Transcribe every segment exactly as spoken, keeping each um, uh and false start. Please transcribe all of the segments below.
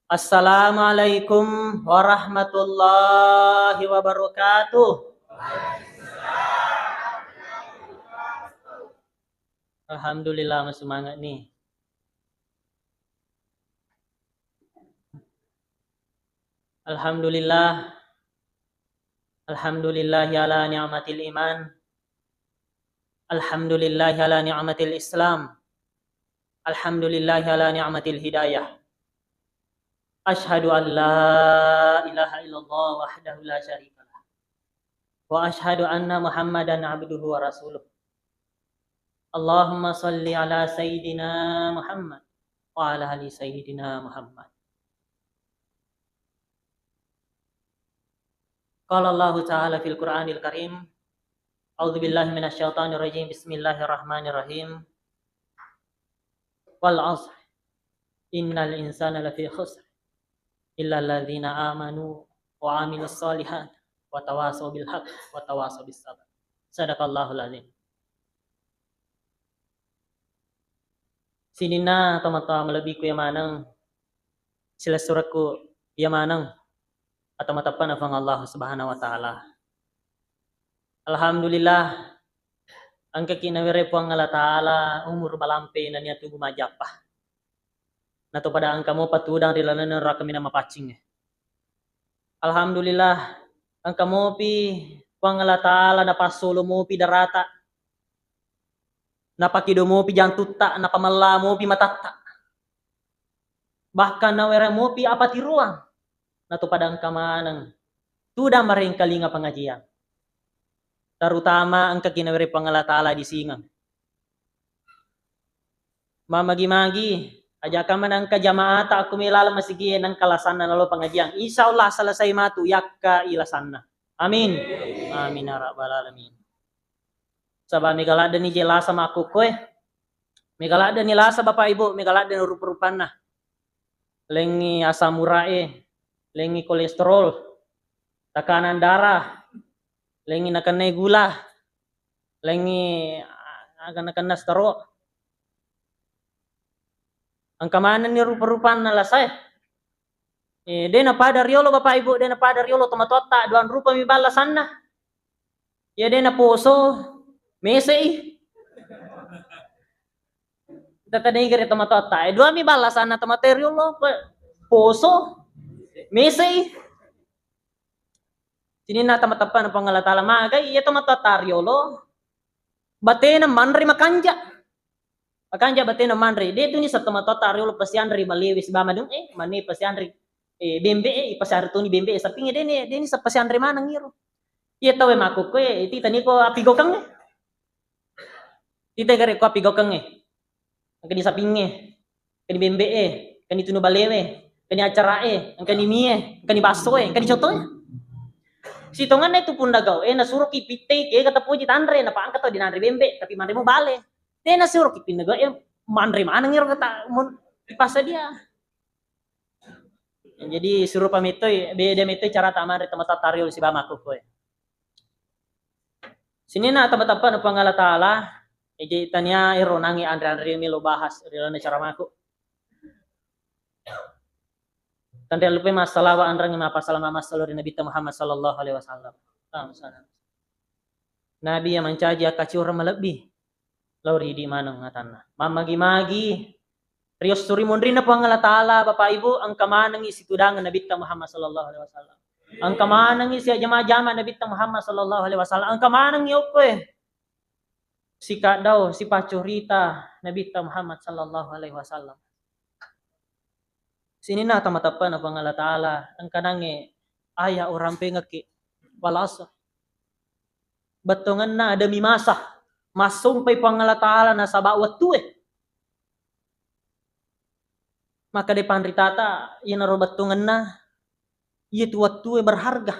Assalamualaikum warahmatullahi wabarakatuh. Alhamdulillah, masih semangat nih. Alhamdulillah. Alhamdulillahi ala ni'matil iman. Alhamdulillahi ala ni'matil islam. Alhamdulillahi ala ni'matil hidayah. Asyhadu an la ilaha illallah wahdahu la syarikalah. Wa asyhadu anna Muhammadan abduhu wa rasuluh. Allahumma salli ala sayyidina Muhammad wa ala ali sayyidina Muhammad. Qala Allahu ta'ala fil Qur'anil Karim, a'udzu billahi minasy syaithanir rajim. Bismillahirrahmanirrahim. Wal 'asr. Innal insana lafi khusr. Illa alladzina amanu wa 'amilus shalihat wa tawasau bil haq wa tawasau bis sabr. Sadaqallahul azim. Sininna tomatoa malebbiku iya maneng, silessurekku iya maneng, atau mateppana Puang Allah Subhanahu wa Ta'ala. Alhamdulillah, engkaki nawereng Puang Allah Ta'ala umur malampe nennia tubu majjappa. Nato pada engka mopa tudang ri lalenna neraka minang mapaccingnge. Alhamdulillah, engka mopi Puang Allah Ta'ala napassolo mopi darata, napakido mopi jantutta, napamella mopi matatta. Bahkan nawereng mopi apatiroang. Nato pada engka maneng tudang marengkalinga pengajian. Terutama engkaki nawereng Puang Allah Ta'ala disingeng. Mamagi-magi, ajakka maneng engka jamaata akko melaleng masigie nengka lasanna nalo pengajian. Insya Allah selesai matu yakka ilasanna. Amin. Amin ya rabbal alamin. Saba mega laddenni je lasa makkukkoe. Mega laddenni lasa Bapak Ibu, mega laddenni rupa-rupanna. Lengngi asam urat e, lengngi kolesterol, tekanan darah, lengngi nakennai gula, lengngi, ah, nakenna stroke. Engka manenni rupa-rupanna lasae. Eh, de napada riolo Bapak Ibu, de napada riolo tomatoatta, duang rupami ballasanna. Iya de naposo, mesei. Tata degere tomatoatta, eh, duami ballasanna tomatoa riolo, pe-, poso, mesei. Sininna tama-, teppana Puang Allah Ta'ala magai, iya tomatoatta riolo, batena manre makanja. Makanja batena manre. De tuni sa tomatoatta riolo pasianre malewe siba madung, eh, mane pasianre, eh, bembe, eh, pasianre tuni bembe, eh, sapingnge deni, deni sa pasianre maneng iro. Iya tauwe makkukkoe, eh, tita niko apigokeng, eh. Tita gare ko apigokeng, eh. Engkani sapingnge, engkani bembe'e, engkani tunu balewe, engkani acarae, engkani mie, engkani bassoe, engkani cotoe. Sitongenna itu punna gau'e, nasuroki pittei, kega tapoji tanre, napangka tau dinanre bembe, tapi manremo bale. De nasuroki pinna gau'e, manre maneng iro kata mun dipassadia. Jadi surupa mettoi, beda mettoi carata manre tomatoatta riolo siba makkukkoe. Sininna tama-, tappana Puang Allah Ta'ala, eje tania ero nangi anre-anre melo bahas ri lalenna caramaku. Tanre lupai massalawa anrangi mappasalama massalo ri Nabitta Muhammad sallallahu alaihi wasallam. Allahumma shalli ala Nabi yang mancaji akkacioreng malebbi lao ri idi maneng atanna. Mammagi-magi, riosso ri munrinna Puang Allah Ta'ala, Bapak Ibu, engka manengngi situdangeng Nabitta Muhammad sallallahu alaihi wasallam. Engka manengngi siajama-jama Nabitta Muhammad sallallahu alaihi wasallam. Engka manengngi okkoe sikaddao, sipaccurita Nabitta Muhammad sallallahu alaihi wasallam. Sininna tama-, tappana Puang Allah Ta'ala, engka nangnge aya urampengekki, wal asr. Bettuangenna demi masa, massompai Puang Allah Ta'ala nasaba wettue. Maka de panritata, iyanaro bettuangenna, iyatu wettue berharga.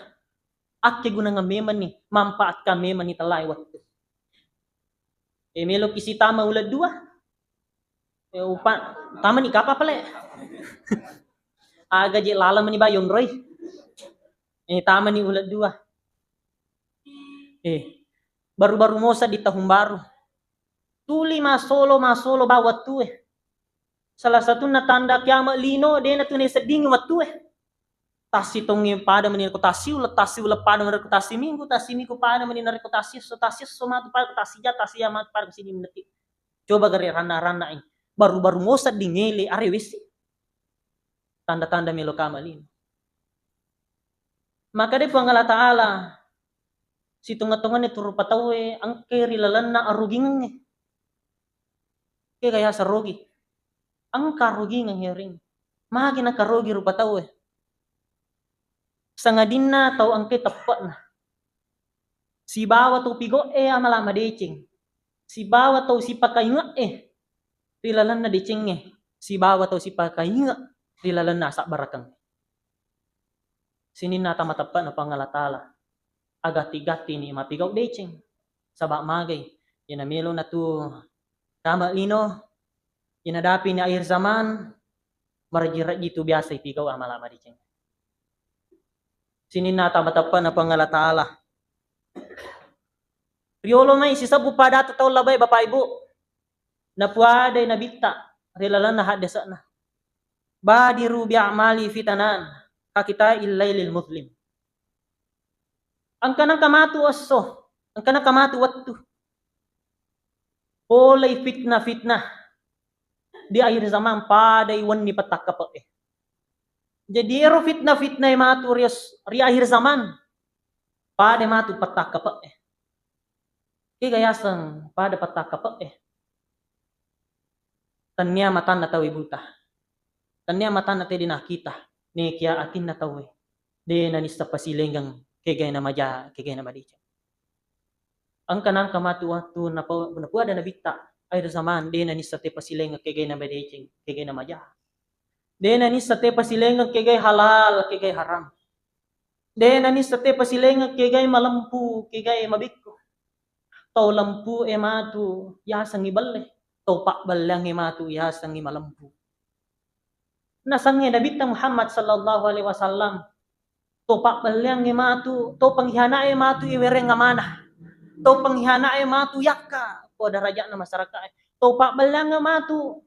Akkegunangang memanni, manfaatkan memanni tellae wettu. E, meloki sitama uleng dua. E, upa-, tamani kapang pale. Aga je laleng mani bayong roi. E, tamani uleng dua. Eh, baru-baru mosa di tahun baru. Tuli masolo, masolo bawang tue. Salah satunna tanda kiamat lino, de' natu naseddingi wettue. Tassitongnge pada mani narekko tassiuleng, tassiuleng pada mani narekko tassiminggu, tassiminggu pada mani narekko tassiesso, tassiesso matu pada tassija, tassija matu pada siddi menit. Coba gare ranna-ranna i. Baru-baru mo sedding ele arewesi. Tanda-tanda melo kiamat lino. Maka de' Puang Allah Ta'ala sitonga-tonganna tu rupa tauwe engka ri lalenna arugingengnge. Kega yaseng rugi. Engka arugingeng hering. Magi nakarugi rupa tauwe. Sangadinna tau engkai teppe'na. Sibawa tau pigo'e amala madeceng. Sibawa tau sipakainge'e ri lalenna decengnge. Sibawa tau sipakainge' ri lalenna asabbarakeng. Sininna ata mateppe'na Puang Allah Ta'ala. Agatti-gattini mapigau deceng. Saba' magai, iyana melo natu kiamat lino, iyana dapini akhir zaman, marejji-rejji tu biasa ipigau amala madeceng. Sininna ata mateppe'na Puang Allah Ta'ala. Riolo mai sisebbu pada atu tau labai, Bapak Ibu. Napuadai Nabitta ri lalenna haddese'na. Badiru bi a'mali fitanan ka qita'il lailil muzlim. Engka nengka matu esso, engka nengka matu wettu. Polei fitnah-fitnah di akhir zaman padai wenni pettakkape'e. Jadi ero fitnah-fitnah e matu ri, ri akhir zaman, pada matu pettakkape'e. Kega yaseng pada pettakkape'e. Tennia matanna tauwe buta. Tennia matanna tedi nakita. Nekia atinna tauwe. De' nanissa pasilengeng kegai namaja, kegai namadeceng. Engka nangka matu wettu napa-, napuada Nabitta, akhir zaman de' nanissa te pasilengeng kegai namadeceng, kegai namaja. De' nanissa te pasilengeng kegai halal, kegai haram. De' nanissa te pasilengeng kegai malempu, kegai mabekko. Tau lempu e matu yasengngi belle, tau pabbelleang e matu yasengngi malempu. Nasengnge Nabitta Muhammad sallallahu alaihi wasallam, tau pabbelleang e matu, tau pengkhianat e matu iwereng amanah. Tau pengkhianat e matu yakka ko derajatna masyarakat e. Tau pabbelleang e matu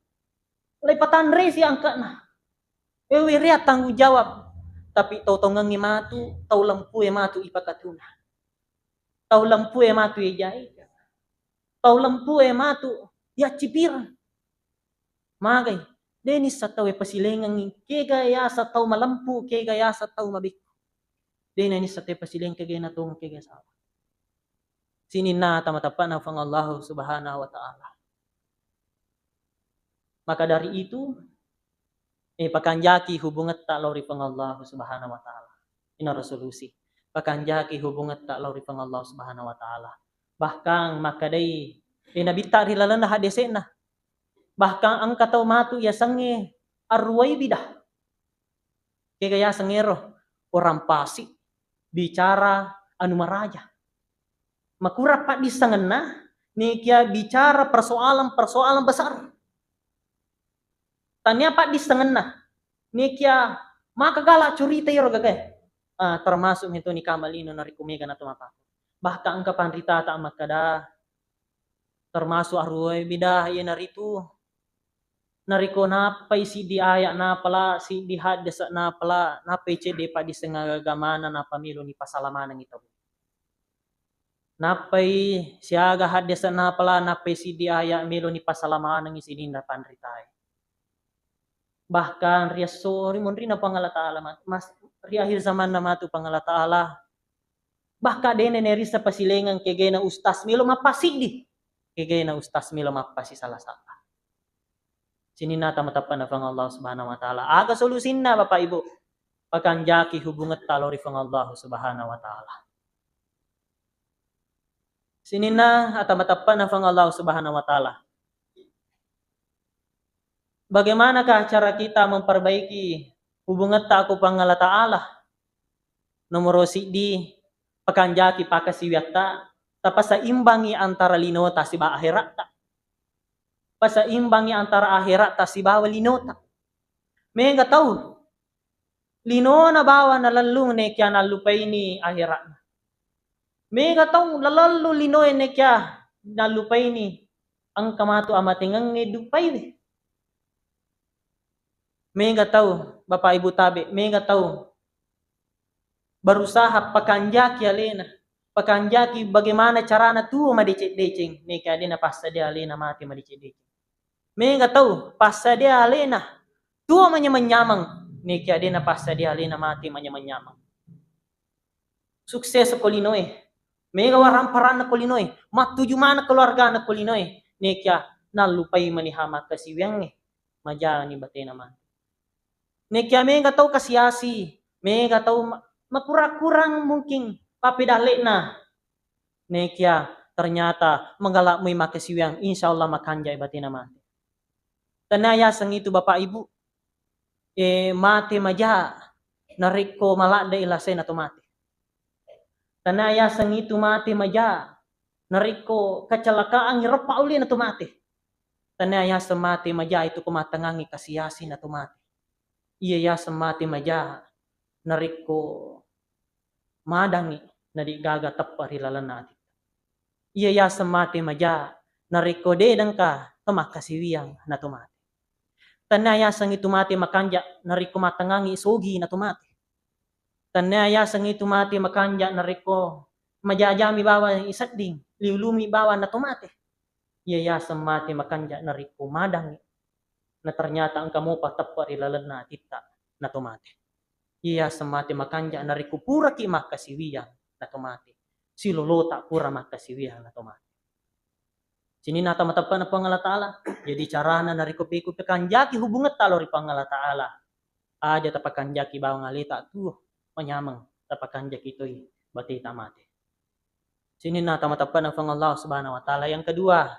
leipatanresi angka'na. Wewerea tanggung jawab. Tapi tau tongengnge matu, tau lempue matu ipakatuna. Tau lempue matu ijai. Tau lempue matu yaccipireng. Magai, de' nissa tau pasilengengngi, kega yasa tau malempu, kega yasa tau mabekku. De' nanissa tau pasileng kega natong kega salah. Sininna tama-tapana Puang Allah Subhanahu wa Ta'ala. Maka dari itu, eh, pakanjaki hubungetta lao ri Puang Allah Subhanahu wa Ta'ala. Ino resolusi. Pakanjaki hubungetta lao ri Puang Allah Subhanahu wa Ta'ala. Bahkan makkedai, eh, Nabitta ri lalenna hadese'na. Bahkan engka tau matu yasengnge Ar-Ruwaibidah. Kega yaseng ero? Orang fasik, bicara anu maraja. Makurang paddissengenna, nekia bicara persoalan-persoalan besar. Tania paddissengenna, nekia maka gala curita ero gagae. Ah, termasuk metoni kama lino narekko mega nato mapakko. Bahkan engka panritata makkeda, termasuk Ar-Ruwaibidah, iyanaritu narekko nappai siddi ayat napala, siddi haddese napala, nappai cedde paddisseng agamana, nappa meloni pasala manengngi tau. Nappai siaga haddese napala, nappai siddi ayat meloni pasala manengngi sininna panritae. Bahkan riasso ri monrina Puang Allah Ta'ala, ma-, mas-, ri akhir zamanna matu Puang Allah Ta'ala, bahkan dena nerissa pasilengeng kegena ustaz melo mappasiddi, kegena ustaz melo mappasi salah-salah. Sininna tama-tapana Puang Allah Subhanahu wa Ta'ala. Aga solusinna, Bapak Ibu? Pakanjaki hubungetta lao ri Puang Allah Subhanahu wa Ta'ala. Sininna atama-tapana Puang Allah Subhanahu wa Ta'ala. Bagaimanakah cara kita memperbaiki hubungetta ko Puang Allah Ta'ala? Nomoro siddi, pakanjaki pakasiwiatta, tapaseimbangi antara linota sibawa akheratta. Paseimbangi antara akheratta sibawa linota. Mega tau linona bawang nalellung nekia nallupaini akheratna. Mega tau nalellung linoe nekia nallupaini engka matu amatengengnge dupaiwe. Mega tau, Bapak Ibu tabe, mega tau berusaha pakanjaki alena, pakanjaki bagaimana carana tuo madeceng-deceng, neka dena passadia alena mate madeceng-deceng. Mega tau passadia alena tuo manyameng-nyameng, neka dena passadia alena mate manyameng-nyameng. Sukses ko linoe, mega waramparanna ko linoe, mattuju maneng keluargana ko linoe, nekia nallupai maniha makkasiwiangnge, majani batena mate. Nekia mega tau kasiasi, mega tau ma-, makurang-kurang mungkin pappedalle'na. Nekia ternyata menggalakmui makkasiwiang, insya Allah makanjai batena mate. Tennia yaseng itu Bapak Ibu, eh, mate maja narekko maladde i lasena to mate. Tennia yaseng itu mate maja narekko kecelakaan reppa ulina to mate. Tennia yaseng mate maja itu ko mattengngangi kasiasi na to mate. Iya yaseng mate maja narekko madangngi na de'gaga teppa ri lalenna atitta. Iya yaseng mate maja narekko de' dengka to makkasiwiang na to mate. Tennia yaseng itu mate makanja narekko mattengngangi sogi na to mate. Tennia yaseng itu mate makanja narekko majajami bawang i sedding, liulumi bawang na to mate. Iya yaseng mate makanja narekko madangngi na ternyata engka mopa teppa ri lalenna atitta na to mate. Iya yaseng mate makanja narekko puraki makkasiwiang na to mate. Silolota pura makkasiwiang na to mate. Sininna tau mateppe'na Puang Allah Ta'ala. Jadi carana narekko peku pekanjaki hubungetta lao ri Puang Allah Ta'ala, aja tapakanjaki bawang aleta tuo manyameng, tapakanjaki toi bateta mate. Sininna tau mateppe'na Puang Allah Subhanahu wa Ta'ala. Yang kedua,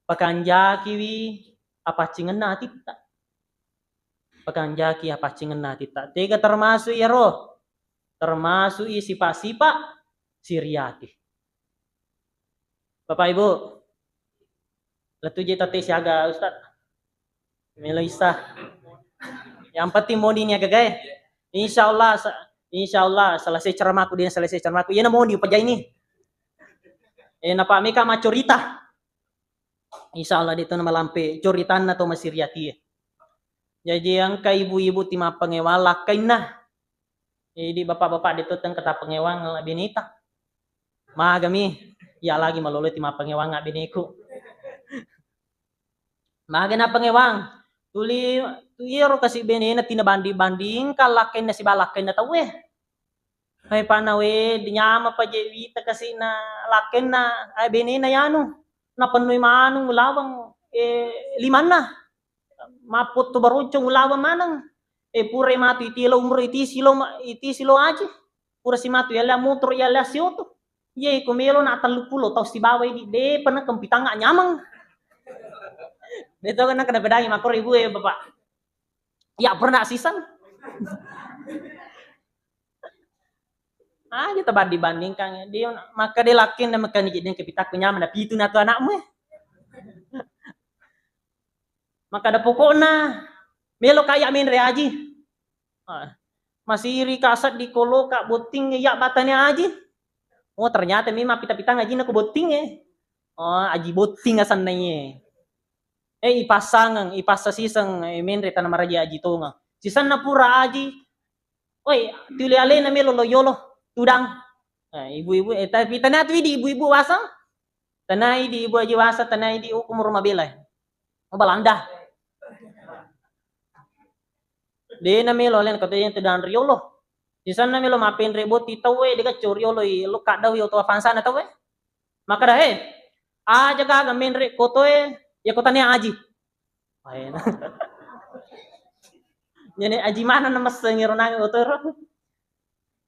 pakanjakiwi apaccingenna atitta. Pakanjaki apaccingenna atitta. Tega termasuk iyaro? Termasuk i sipa-sipa siriati. Bapak Ibu, lettu je tette siaga Ustaz. Melo isa. Yang penting moni ni agagae. Insya Allah, sa-, insya Allah selesai ceramaku, dia selesai ceramaku. Iya na moni upajai ni. Eh, napa meka macorita. Insya Allah de' to namalampe coritanna to masiriatie. Jadi engka ibu-ibu timappangewang lakkainna. Jadi bapak-bapak de' to tengka tappangewang la beneta. Magami, iya lagi malolo timappangewang beneku. Maga nappangewang. Tuli, tu iyaro kasi benena tina banding-bandingkan lakkainna siba lakkainna tauwe. Hai panawe, nyamapa je wita kasina lakkainna, ai benena yanu, napennui manung ulaweng, eh, limanna. Mappotto baroncong ulaweng maneng. Eh, pura matu itilo umur, itisi lo ma-, itisi lo aji. Pura simatu yalla motoro, yalla sioto. Iye ko melo na telluppulo tau sibawa idi, depa na kempitang nyameng. Deto kan kena pedangi makor ibu e, Bapak. Ya pernah sisan. Aja tabanding-bandingkan. Dia maka dia lakin dan maka ni jadi kepitaku nyaman, tapi itu natu anakmu, eh. Maka ada pokokna melo kaya menre aji. Ah, masiri ka seddi kolo ka botting ya batane aji. Oh, ternyata memang pita-pita ngajina ko botting, eh. Oh, aji botting asanna iye. Eh, ipassangeng, ipassa siseng, eh, menre tana maraja aji tonga. Sisanna pura aji, oi, tuli alena melo lo yolo, tudang. Eh, ibu-ibu, eh, tapi tania tu idi ibu-ibu waseng. Tania idi ibu aji waseng, tania idi hukum rumah bela. Oh, Balanda. Dena melo alena kata yang tudang riolo. Sisanna melo mapenre boti tauwe, dega coriolo i, lo kadau yo to fansana tauwe. Makkeda, "He, aja gaga menre kotoe, ya kotane aji." Aena. Jadi aji mana na messeng ero nang oto ero.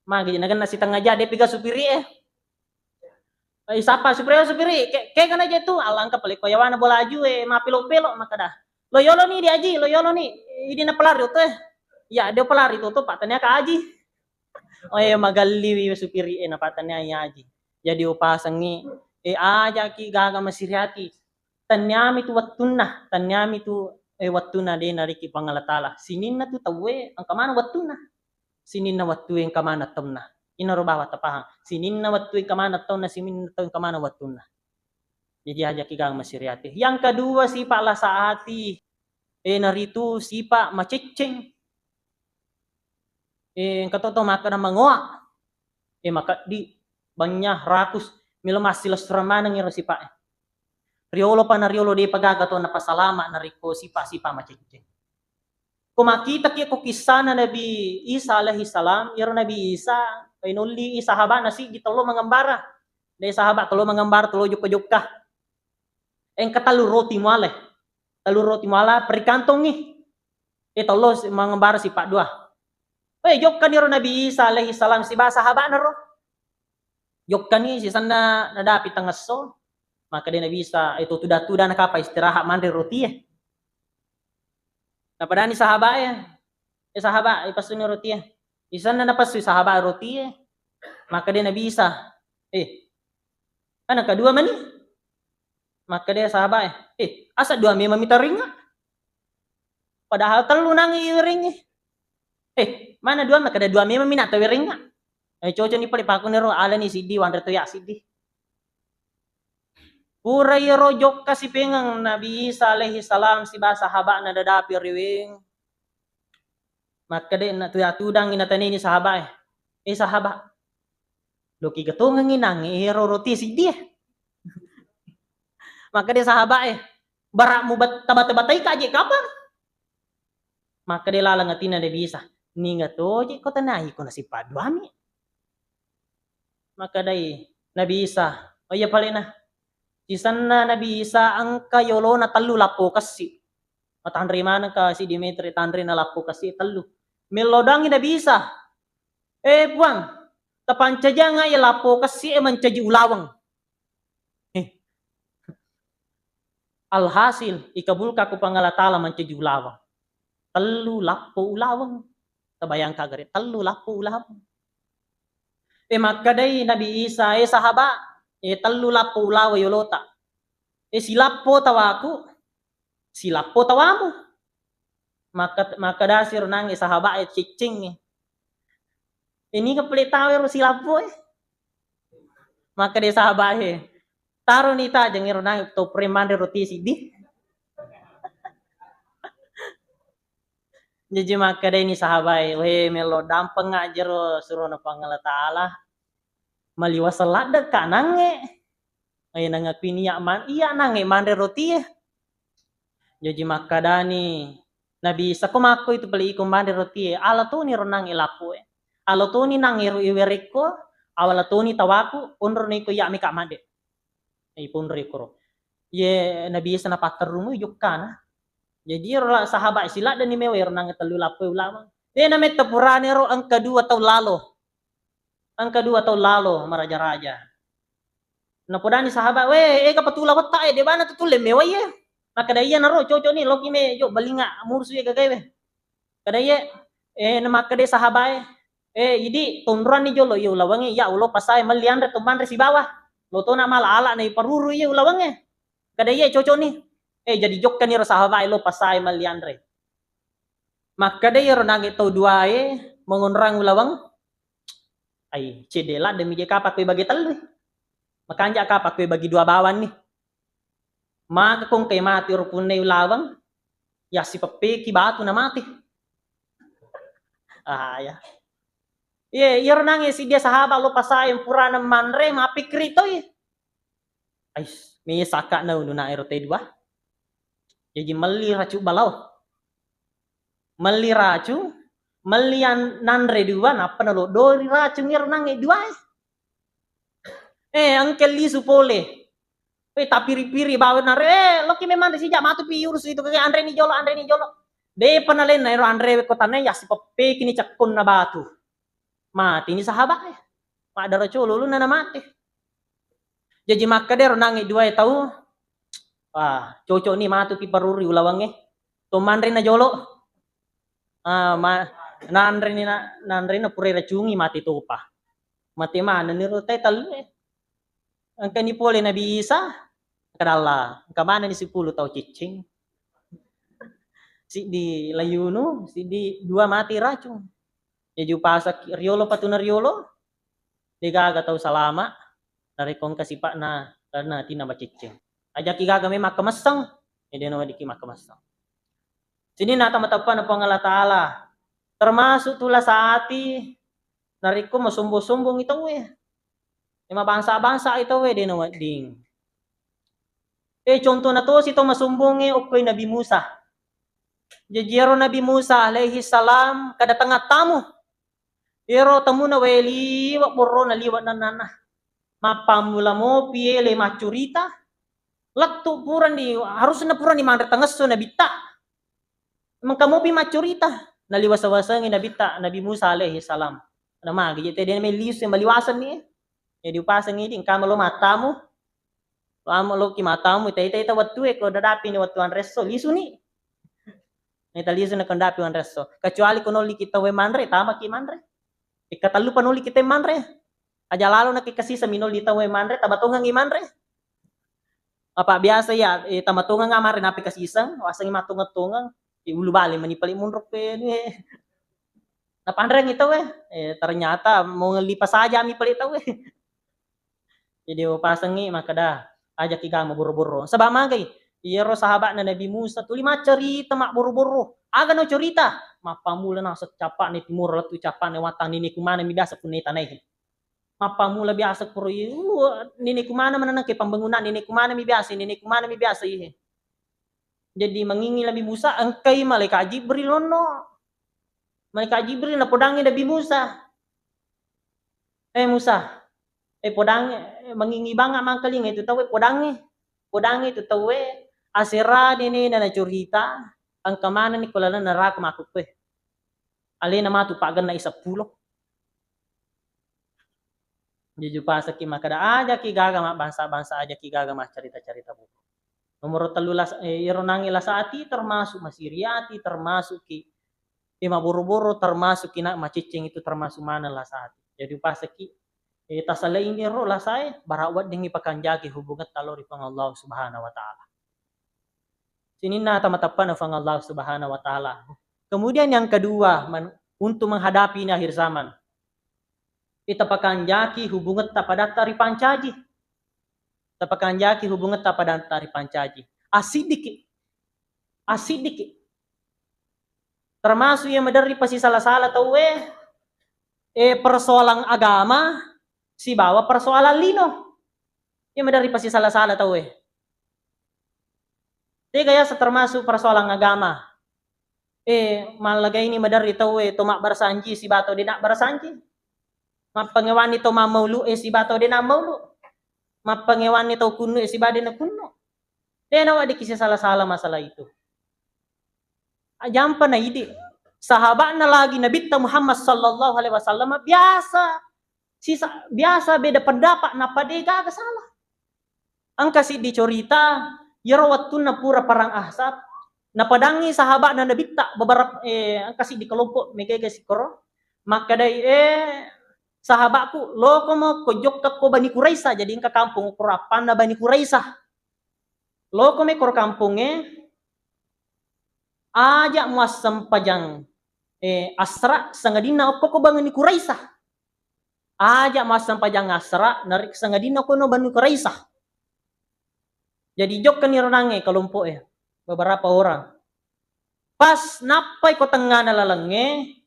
Magi nagenna sitengnga ja de piga supiri e. Eh, sapa supiri, supiri, ke, ke kana je tu, alangka pale ko yawana bola aju e, mapelo-pelo makkeda. Lo yolo ni di aji, lo yolo ni, idi na pelari oto e. Ya, de pelari to, to, pattania ka aji. Oh, eh, magalliwi supiri e, na pattania ya aji. Jadi upasengi, eh, ajaki gaga masiriati. Tenniami tu wettunna, tenniami tu, eh, wettunna de nariki Puang Allah Taala. Sininna tu tauwe engka maneng wettunna. Sininna wettue engka maneng taunna. Inaro bawa tapahang. Sininna wettue engka maneng taunna, sininna tau engka maneng wettunna. Jadi ajaki gaga masiriati. Yang kedua, sifat lasa ati. Eh, naritu sipa macecceng. Eh, engka to, to makkeda mangoa. Eh, makeddi, banya, rakus, melo massilessureng maneng ero sipa e. Riolo pa nariolo, depa gaga to napasalama narekko sipa-sipa macecceng. Ko makkitaki ko kissana Nabi Isa alaihi salam, iyaro Nabi Isa, eh, nolli sahabana siddi tello mangembara. De sahaba tello mangembara, tello jokka-jokka. Engka tellu roti muale. Tellu roti muala perikantongi. Eh, tello si-, mangembara sipa dua. Eh, jokkani ro Nabi Isa alaihi salam siba sahabana ro. Jokkani sisenna nadapi tengngesso, makkeda Nabi Isa, eh, to tuda-tuda nakapa istirahat manre rotie. Napadani sahabat e, eh, sahabat, eh, passuni rotie. Isenna napassu sahabat rotie, makkeda Nabi Isa, eh, ana kedua mani? Makkeda sahabat e, eh, asa dua memang mita ringa? Padahal tellu nangi iweringi. Eh, mana dua? Makkeda dua memang mina tau weringa. Eh, cocok ni pale pakuni ro, alani siddi, wanre to ya siddi. Pura iyaro jokka sipengeng Nabi Isa alaihi salam siba sahaba'na dadapi riweng. Makkeda na tuya-, tudangi nataneni sahabat e. Eh, sahabat, loki gatongengi nange ero roti siddi e. Makkeda sahabat e, bara mubata-batai kaje kapang? Makkeda laleng atinna Nabi Isa, ninga toje ko tanai ko nasipa duami. Makkedai Nabi Isa, oh iya palena. Sisenna Nabi Isa engka yolona tellu lappo kessi. Matanre maneng ka siddi meter tanrena lappo kessi tellu. Mellodangi Nabi Isa, eh Puang, tapancajianga iya lappo kessi e mancaji ulaweng. Eh. Alhasil, ikabulka ku Puang Allah Ta'ala mancaji ulaweng. Tellu lappo ulaweng. Tabayangka gare, tellu lappo ulaweng. Eh, makkedai Nabi Isa, eh, sahabat, eh, tellu lappo ulaweng yolota. Eh, silappo tawaku, silappo tawamu. Maka, makkedasi ro nange sahabat e ciccingnge. Ini kepele tawe ro silappo e. Makkeda sahabat e, taro ni tajeng ero nange to pre manre roti siddi. Jaji makkedai ni sahabat e, we melo dampeng ajero surona Puang Allah Ta'ala. Maliwaseng ladde ka nange. Eh, nangakui ni iya man-, iya nange manre roti e. Jaji makkedani Nabi Isa, ko makko itu pale iko manre roti e, ala toni ro nange lappo e. Ala toni nange ro iwerekko, awala toni tawaku, onro ni ko iya meka madde. Eh, iponro ikoro. Ye Nabi Isa napatterrungi jokkana. Jaji ro la-, sahabat siladdeni mewa ero nange tellu lappo e ulaweng. De nametta purane ro engka dua tau lalo. Engka dua tau lalo maraja-raja. Napodani sahabat, "We, ega patula wetta e, de bana tu tulle mewai e." Makkeda, "Iya naro, cocok ni, loki me jo balinga murusu e gagae we." Kada iye, eh, namakkeda sahabat e, "Eh, idi, tonroanni jolo iye ulawengnge, iya ulo pasae melli anre to manre sibawa. Lo tona mala ala na iparuru iye ulawengnge." Kada iye, "Cocok ni." Eh, jadi jokkani ro sahabat e lo pasae melli anre. Makkeda iyaro nange tau dua e mongonrang ulaweng, "Ai, cedde ladde mi je kapang ko ibagi tellu. Makanja kapang ko ibagi dua bawang ni. Maka ko engkai mati ro punnai ulaweng, yassipeppeki batu na mati." Ah, ya. Iye, iyaro nange siddi sahabat lo pasae purana manre, mappikkiri toi. Ais, mesaka na uluna ero te dua. Jaji melli racung balao. Melli racung, melli an-, nanre dua, nappa naloddori racung ero nange dua e. Eh, engke lisu pole. Eh, tapiri-piri bawa nare, eh, loki memang sija matu pi urus itu, kage anreni jolo, anreni jolo. Depa nalenna ero anre ko tanai, yassipeppeki ni cakkonna batu. Mati ni sahabat e. Maddara colo ulunna na mati. Jaji makkeda ero nange dua e tau, "Wah, cocok ni matu pi paruri ulawengnge. To manre na jolo." Ah, ma-, nanre ni na, nanre na pura racungi mati topa. Mati maneng ni ro te tellu e. Engkani pole Nabi Isa, kadalla, engka manenni seppulo tau ciccing. Siddi layunu, siddi dua mati racung. Jaji upasakki riolo patuna riolo, degaga tau salama, narekko engka sipa'na, karena atinna maciccing. Ajaki gaga memang makkamesseng, eh, dena weddikki makkamesseng. Sininna tau mateppana Puang Allah Ta'ala. Termasuk tu lasa ati narekko masombong-sombongi tauwe. Mabangsa-bangsa i tauwe de nawedding. Eh, contona tosi tau masombongnge okkoi Nabi Musa. Jaji ero Nabi Musa alaihi salam kedatangan tamu. Ero tamuna wae liwa borrona liwa nannana. Mappammula mopi ele maccurita. Lettu purani, harusna purani manre tengesso Nabitta. Mengka mopi maccurita. Naliwasa-wasangi Nabitta, Nabi Musa alaihi salam. Namagi je tede melisu maliwasanni. Jadi upasangi di engka melo matamu. Lama loki matamu, ita-ita wettue ko dadapi ni wettu anresso, lisuni. Ita lisu na ko ndapi anresso. Kecuali ko nolli kita we manre, tamaki manre. Ika tellu pa nolli kita manre. Aja lalo na kikasisa minolli tau we manre, tamatongengi manre. Apa biasa ya, eh, tamatongenga manre napi kasiseng, wasengi matongeng-tongeng. Eh, ulu bale mani pale munro pe, eh. Napanrengi tau we. Eh, ternyata mau ngelli pasajami pale tau we. Jadi upasengngi makkeda, ajaki ga mabboro-boro. Saba magai, iyaro sahaba'na Nabi Musa tuli maccarita mabboro-boro. Aga no cerita? Mappammula naseng cappa'na timoro lettu cappa'na watang niniku maneng mi biasa punna itanai. Mappammula biasa puro iya, niniku maneng maneng ke pembangunan, niniku maneng mi biasa, niniku maneng mi biasa ihe. Jadi mangingi Nabi Musa, engkai malaikat Jibril lonno. Malaikat Jibril napodangi Nabi Musa. Eh Musa, eh podang, eh, mangingi banga mangkalinga itu tauwe podangi. Podangi itu tauwe asera dene na curita, engka maneng ni ko laleng neraka makkukue. Alena matu paggenna i seppulo. Jujupaseki makkeda, ajaki gaga mabbangsa-bangsa, ajaki gaga maccarita-carita buku. Nomoro tellu las-, eh, ero nangi lasa ati termasuk masiri ati, termasuk ki, eh, maboro-boro, termasuk ki na maciccing itu termasuk maneng lasa ati. Jadi upaseki, eh, tasaleini ro lasae, bara weddingngi pakanjaki hubungetta lao ri Puang Allah Subhanahu wa Ta'ala. Sininna tamateppana Puang Allah Subhanahu wa Ta'ala. Kemudian yang kedua, men-, untuk menghadapi ini akhir zaman. Ita pakanjaki hubungetta padatta ripancaji. Tapakanjaki hubungetta padatta ripancaji. Assiddiki. Assiddiki. Termasuk yang maderri pasisala-sala tauwe, eh, persoalan agama sibawa persoalan lino. Yang maderri pasisala-sala tauwe. Tega yaseng termasuk persoalan agama. Eh, mallagaini maderri tauwe to mabbarsanji sibawa to de nabbarsanji. Mappangewanni to mammaulu e sibawa to de nammaulu. Mappangewanni to kunnu e sibawa de nakunnu. De naweddikki sisala-sala masalah itu. Ajampa na idi. Sahaba'na lagi Nabitta Muhammad sallallahu alaihi wasallam biasa sisa-, biasa beda pendapat, nappa de gaga salah. Engka siddi corita, iyaro wettunna pura perang Ahzab, napadangi sahaba'na Nabitta beberapa, eh, engka siddi kelompok mega-ega sikoro, makkedai, eh, sahaba'ku, lokomo ko jokka ko Bani Quraisyah, jadi engka kampong koro appanna Bani Quraisyah. Lokomi koro kampongnge, aja muassempajang, eh, asra sangadinna okko ko Bani Quraisyah. Aja muassempajang asra narik sangadinna kono Bani Quraisyah. Jadi jokkani ronangnge kelompok e, beberapa orang. Pas nappai ko tengngana lalengnge,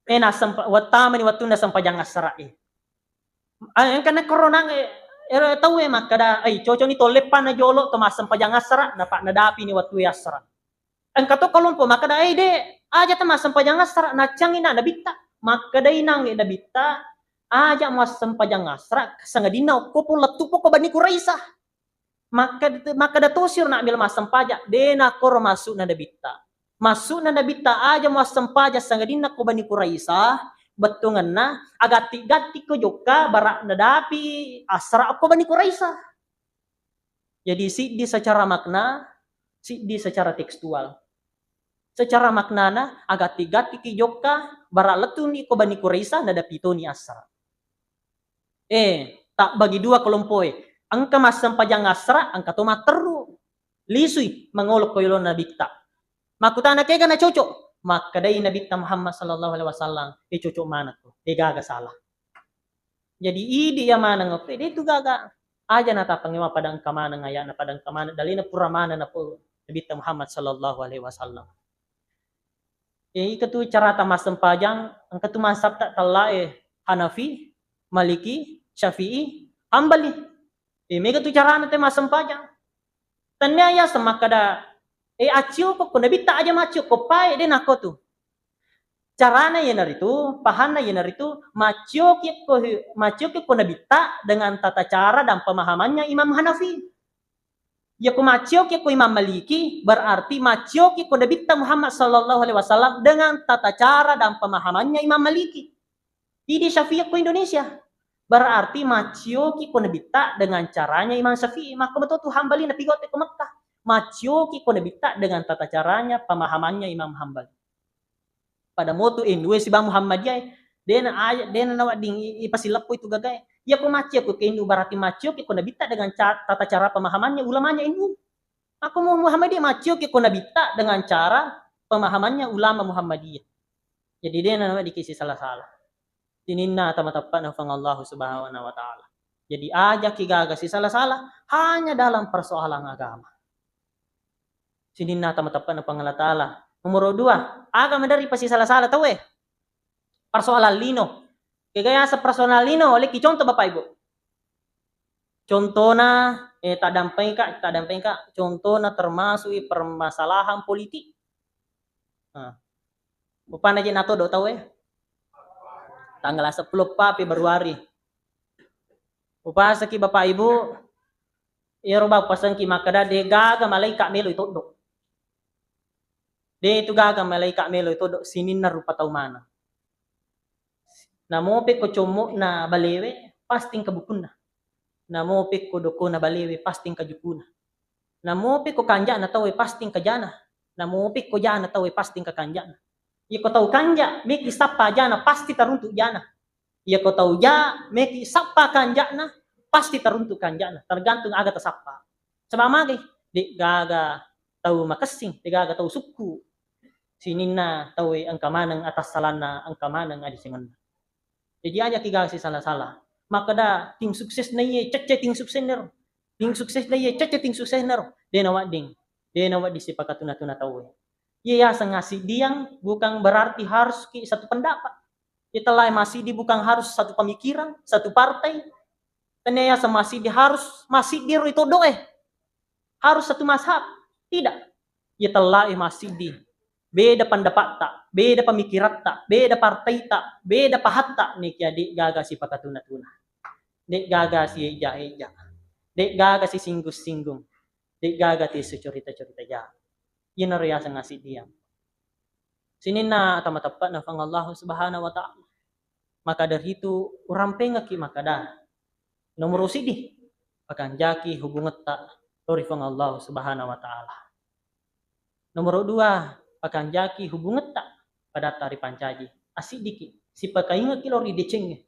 eh, nasempa-, wettamani wettunna sempajang asra e. Ah, engka nakkoronang, eh, ero tauwe makkeda, "Ai, cocokni tolleppa najolo to massempajang asra, napa nadapini wettue asra." Engka to kelompok makkeda, "Ai, de, aja ta massempajang asra, naccangi na Nabitta." Makkedai nangnge Nabitta, "Aja massempajang asra, sangadinna okko po lettu poko Bani Quraisyah." Makked-, makkeda tosiro nabbela massempajang, de nakkoro maksudna Nabitta. Maksudna Nabitta aja muassempajang sangadinna ko Bani Quraisyah, bettuangenna agatti-gatti ko jokka bara nadapi asra ko Bani Quraisyah. Jadi siddi secara makna, siddi secara tekstual. Secara maknana, agatti-gatti ki jokka bara lettuni ko Bani Quraisyah nadapi toni asra. Eh, tabbagi dua kelompoe. Engka massempajang asra, engka to matteru. Lisui mangolo ko yolona Nabitta. Makkutana kega na cocok? Makkedai Nabitta Muhammad sallallahu alaihi wasallam, "Eh, cocok maneng ko. De gaga salah." Jadi idi iya maneng ko, de tu gaga. Aja na tapangewa pada engka maneng ayana, pada engka maneng dalina pura maneng na po. Nabitta Muhammad sallallahu alaihi wasallam. E, iko tu carata massempajang, engka tu mazhabta tellae, Hanafi, Maliki, Syafi'i, Hambali. E, mega tu carana te massempajang. Tennia yaseng makkeda, e, accio ko, ko Nabitta aja maccio ko pae, de nako tu. Carana iyanaritu, pahanna iyanaritu, maccioki ko, maccioki ko Nabitta dengan tata cara dan pemahamannya Imam Hanafi. Yako maccioki ko Imam Maliki, berarti maccioki ko Nabitta Muhammad sallallahu alaihi wasallam dengan tata cara dan pemahamannya Imam Maliki. Idi Syafi'i ko Indonesia, berarti maccioki ko Nabitta dengan caranya Imam Syafi'i. Makko betul tu Hambali napigote ko Mekkah. Maccioki ko Nabitta dengan tata caranya, pemahamannya Imam Hambali. Pada motu N U sibawa Muhammadiyah, dena aja, dena nawedding i-, ipasileppo itu gagae. Iya ko maccio ko ke N U, berarti maccio ke ko Nabitta dengan ca-, tata cara pemahamannya ulamanya N U. Aku mau Muhammadiyah, maccio ke ko Nabitta dengan cara pemahamannya ulama Muhammadiyah. Jadi dena nawedding ki sisala-sala. Sininna tamateppana Puang Allah Subhanahu wa Ta'ala. Jadi aja ki gaga sisala-sala hanya dalam persoalan agama. Sininna tamateppana Puang Allah Ta'ala. Nomor dua, aga maderri pasisala-sala tauwe? Persoalan lino. Kega yaseng persoalan lino, oleh ki contoh Bapak Ibu. Contona, eh, taddampengka, taddampengka, contona termasuk i permasalahan politik. Nah, upana je natodo tauwe. Tanggal sepuluh pa Februari. Upasaki Bapak Ibu, iyaro bang pasengki makkeda de gaga malaika melo itoddo. De tu gaga malaika melo itoddo sininna rupa tau maneng. Namo pekko commo'na balewe, pasti engka bukunna. Namo pekko dokona balewe, pasti engka jukuna. Namo pekko kanja'na tauwe, pasti engka jana. Namo pekko jana tauwe, pasti engka kanja'na. Iyako tau kanja, meki sappa jana, pasti taruntu jana. Iyako tau ja, meki sappa kanja'na, pasti taruntu kanja'na. Tergantung aga tasappa. Saba magai, de gaga tau makessing, de gaga tau sukku. Sininna tauwe engka maneng atassalanna, engka maneng adisengenna. Jadi aja ki gaga sisala-sala. Makkeda tim sukses na iye cecce tim sukses nero. Tim sukses na iye cecce tim sukses nero. De nawedding. De nawedding sipakatuna-tuna tauwe. Iya yaseng asiddiang bukan berarti harus ki satu pendapat. Itellai massiddi bukan harus satu pemikiran, satu partai. Tennia yaseng massiddi harus massiddi ro itoddo e. Harus satu mazhab. Tidak. Iya tellae massiddi. Beda pendapatta, beda pemikiratta, beda partaita, beda pahatta, nekia de gaga sipakatuna-tuna. De gaga sieja-eja. De gaga sisinggung-singgung. De gaga tisu curita-curita ja. Iyanaro yaseng asiddiang. Sininna tamateppana Puang Allah Subhanahu wa Ta'ala. Maka dari itu, urampengekki makkeda, nomor siddi, pakanjaki hubungetta lao ri Puang Allah Subhanahu wa Ta'ala. Nomor dua, pakanjaki hubungetta padatta ripancaji. Asiddiki, sipakaingekki lao ri decengnge.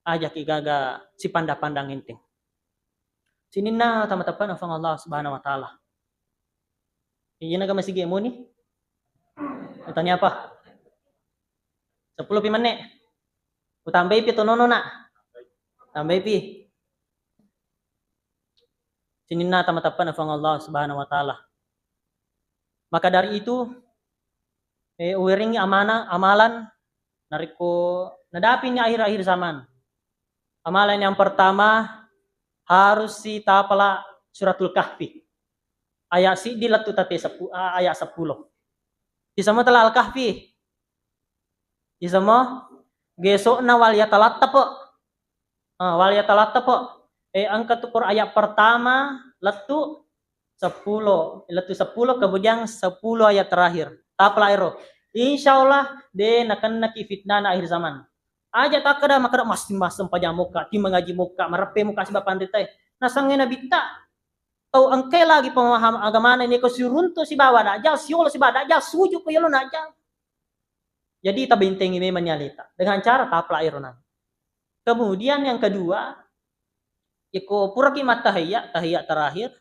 Ajaki gaga sipanda-pandang enteng. Sininna tamateppana Puang Allah Subhanahu wa Ta'ala. Iyana ga masigi muni? Utani apa? Sepuluh pi menne. Utambai pi tonono na. Tambai pi. Sininna tamateppana Puang Allah Subhanahu wa Ta'ala. Maka dari itu, eh, uweringi amana, amalan narekko nadapini akhir-akhir zaman. Amalan yang pertama, harus si tapala Suratul Kahfi. Ayat siddi lettu tate seppu-, a-, ayat seppulo. Isamo tala Al-Kahfi. Isamo geso'na wal yatalattapo. Ah, wal yatalattapo. Eh, engka tu Qur'an ayat pertama lettu seppulo, lettu seppulo, kemudian sepuluh ayat terakhir. Tapala ero. Insya Allah de nakennaki fitnah na akhir zaman. Aja takkeda makkeda masing-masing pajamukka, ti mengaji mukka, mareppe mukka siba pandita e. Nasangnge nabitta. Tau engkai lagi pemaham agamana ini ko siruntu sibawa dajjal, siolo sibawa dajjal, suju ko yolo dajjal. Jadi tabentengi memang ni aleta dengan cara tapla ero nang. Kemudian yang kedua, iko puraki mattahiyya, tahiyya terakhir,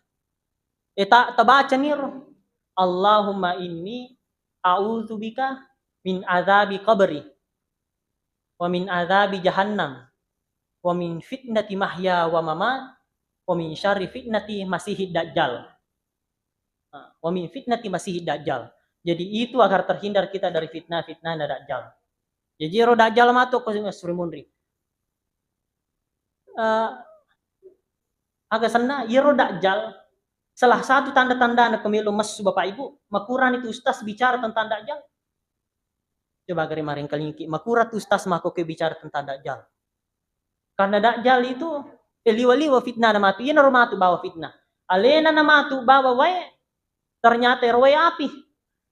eh, ta-, tabaca niro, Allahumma inni a'udzubika min adzabi qabri, wa min adzabi jahannam, wa min fitnati mahya wa mamat, wa min syarri fitnati masihid dajjal. wa min fitnati masihid dajjal. Jadi itu agar terhindar kita dari fitnah-fitnah na dajjal. Jadi ro dajjal matu ko suri munri. Eh, aga senna iyaro dajjal, salah satu tanda-tanda na kemelo messu Bapak Ibu, makurani tu ustaz bicara tentang dajjal. Coba gare maringkalingi ki, makura tu ustaz mako ke bicara tentang dajjal. Karena dajjal itu eh, liwa-liwa fitnah na matu, iyanaro matu bawa fitnah. Alena na matu bawa wae, ternyata ero wae api.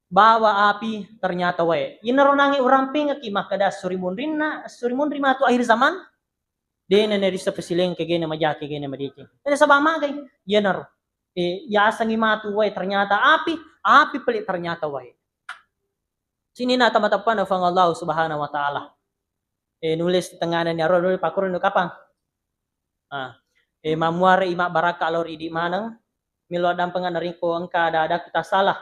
Bawa api, ternyata wae. Iyanaro nange urampengaki makkada suri munrinna, suri munri matu akhir zaman. Dena nerissa pesileng kegene majake gene madeceng. Nasaba magai? Iyanaro. Eh, yasengi matu wae ternyata api, api pale ternyata wae. Sininna tama-tapana Puang Allah Subhanahu wa Ta'ala. Eh, nulis tengana ni aro nulis pakuru nu kapang. Ah, eh, mammuare ima baraka lao ridi maneng. Melo dampeng naringko engka ada-ada kita salah.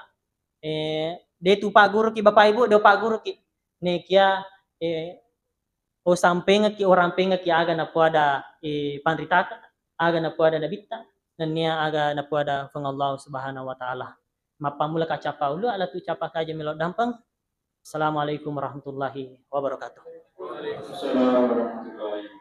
Eh, de tu paguruki Bapak Ibu, de paguruki. Nekia eh, o sampengeki, o rampengeki aga napuada eh, panritaka, aga napuada nabitta, nennia aga napuada Puang Allah Subhanahu wa Ta'ala. Mappammula ka capa ulu, ala tu capa kaja melo dampeng. Assalamualaikum warahmatullahi wabarakatuh. Waalaikumsalam warahmatullahi